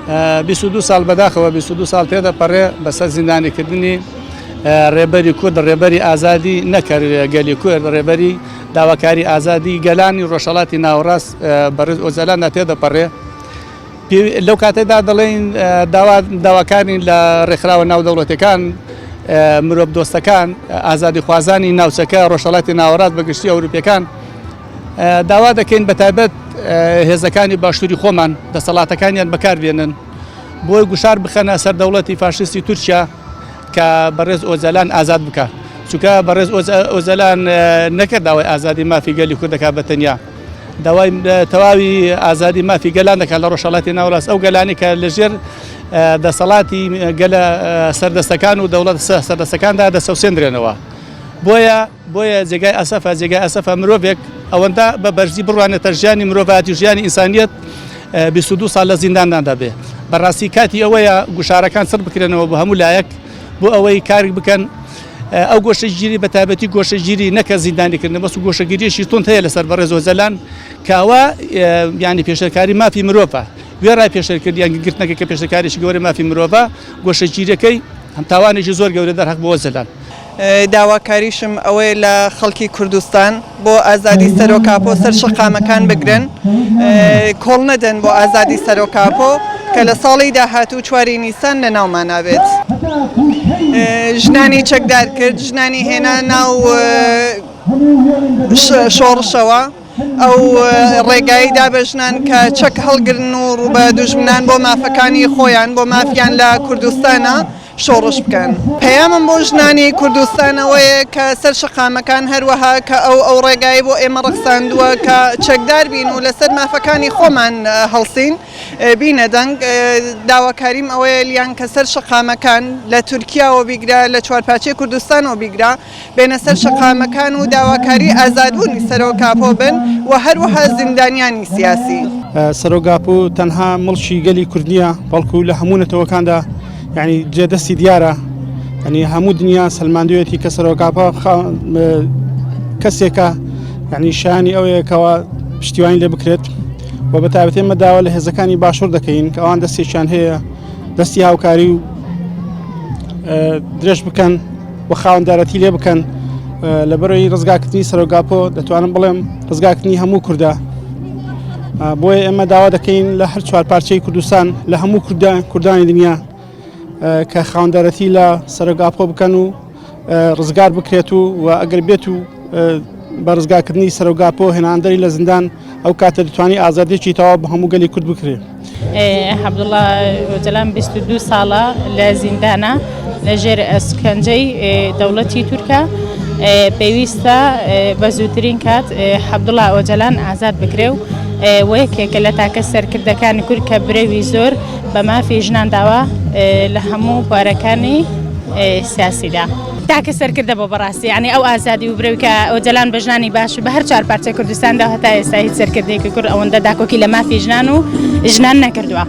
22 ساڵ بەداخەوە 22 ساڵ تێدەپەڕێ بەسەر زیندانیکردنی ڕێبەری کورد، ڕێبەری ئازادی نەکەر گەلی کورد، ڕێبەری داواکاری ئازادی گەلانی ڕۆژهەڵاتی ناوەڕاست بەڕێز ئۆجالاندا تێدەپەڕێ. لەو کاتەدا دەڵێین داواکارین لە ڕێکخراوە ناودەوڵەتەکان، مرۆڤ دۆستەکان، ئازادیخوازانی ناوچەکە، ڕۆژهەڵاتی ناوەڕاست بە گشتی ئەوروپیەکان داوا دەکەین بە تایبەت هێزەکانی باشووری خۆمان دەسەڵاتەکانیان بەکاربێنن بۆی گوشار بخەنە سەر دەوڵەتی فاشیستی تورکیا کە بەڕێز ئۆجالان ئازاد بکە چونکە بەڕێز ئۆجالان نەکرد داوای ئازادی مافی گەلی کورد دەکات بە تەنیا داوای تەواوی ئازادی مافی گەلان دەکات لە ڕۆژهەڵاتی ناوەڕاست ئەو گەلانی کە لەژێر دەسەڵاتی گەلە سەردەستەکان و دەوڵەت سەردەستەکاندا دەچەوسێندرێنەوە بۆیە بۆیە جێگای ئەسەفە جێگای ئەسەفە مرۆڤێک ئەوەندە بە بەرزی بڕوانێتە ژیانی مرۆڤاتی و ژیانی ئینسانیەت 22 ساڵ لە زینداندا بێ بەڕاستی کاتی ئەوەیە گوشارەکان چڕ بکرێنەوە بۆ هەموو لایەک بۆ ئەوەی کارێک بکەن ئەو گۆشەگیری بە تایبەتی گۆشەگیری نەکە زیندانیکردن بەس و گۆشەگیریەکی توند هەیە لەسەر بەڕێز ئۆجەلان کە ئەوە یانی پێشێلکاری مافی مرۆڤە وێڕای پێشێلکردن یان گرتنەکە کە پێشێلکاریی گەورەی مافی مرۆڤە گۆشەگیریەکەی هەم تاوانێکی زۆر گەورە دەرهەق بۆ ئۆجەلان. داواکاریشم ئەوەیە لە خەڵکی کوردستان بۆ ئازادی سەرۆک ئاپۆ سەر شەقامەکان بگرن، کۆڵ نەدەن بۆ ئازادی سەرۆک ئاپۆ کە لە ساڵی داهاتوو چواری نیسان لە ناومانا بێت. ژنانی چەکدار کرد، ژنانی هێنا ناو شۆڕشەوە، ئەو ڕێگای دا بە ژنان کە چەک هەڵگرن و ڕوو بە دوژمنان بۆ مافەکانی خۆیان، بۆ مافیان لە کوردستانە. شۆڕش بکەن. پەیامم بۆ ژنانی کوردستان ئەوەیە کە سەر شەقامەکان هەروەها کە ئەو ئەو ڕێگای بۆ ئێمە ڕەخساندووە کە چەکدار بین و لەسەر مافەکانی خۆمان هەڵسین بینە دەنگ داواکاریم ئەوەیە لیان کە سەر شەقامەکان لە تورکیاوە بیگرە لە چوارپارچەی کوردستانەوە بیگرە بێنە سەر شەقامەکان و داواکاری ئازادبوونی سەرۆک ئاپۆ بن و هەروەها زیندانیانی سیاسی. سەرۆک ئاپۆ تەنها مڵکی گەلی کورد نییە، بەڵکو لە هەموو نەتەوەکاندا یعنی جێ دەستی دیارە، یعنی هەموو دنیا سەلماندوێتی کە سەرۆک ئاپۆ کەسێکە یعنی شایانی ئەوەیە کەوا پشتیوانی لێ بکرێت و بە تایبەتی ئێمە داوا لە هێزەکانی باشوور دەکەین کە ئەوان دەستێکیان هەیە دەستی هاوکاری و درێژ بکەن و خاوەندارەتی لێ بکەن لەبەرەوەی ڕزگاکردنی سەرۆگاپۆ دەتوانم بڵێم ڕزگاکردنی هەموو کوردە بۆیە ئێمە داوا دەکەین لە هەر چوار پارچەی کوردستان لە هەموو کوردان کوردانی دنیا کە خاوەندارەتی لە سەرۆگاپۆ بکەن و ڕزگار بکرێت و و ئەگەر بێت و بە ڕزگارکردنی سەرۆگاپۆ هێناندەری لە زیندان ئەو کاتە دەتوانانی ئازادێکی تەواو بە هەموو گەلی کورد بکرێت. عەبدوڵا ئۆجەلان 22 ساڵە لە زیندانە لە ژێر ئەسکەنجەی دەوڵەتی تورکە پێویستە بە زووترین کات عەبدوڵا ئۆجەلان ئازاد بکرێ و وەیەکێکە لە تاکە سەرکردەکانی کورد کە برەوی زۆر بە مافی ژنان داوە لە هەموو بوارەکانی سیاسیدا. تاکە سەرکردە بۆ بەڕاستی یعنی ئەو ئازادی و برەوی کە ئۆجەلان بە ژنانی باش بە هەر چوار پارچەی کوردستاندا هەتا ئێستا هیچ سەرکردەیەکی کورد ئەوەندە داکۆکی لە مافی ژنان و ژنان نەکردووە.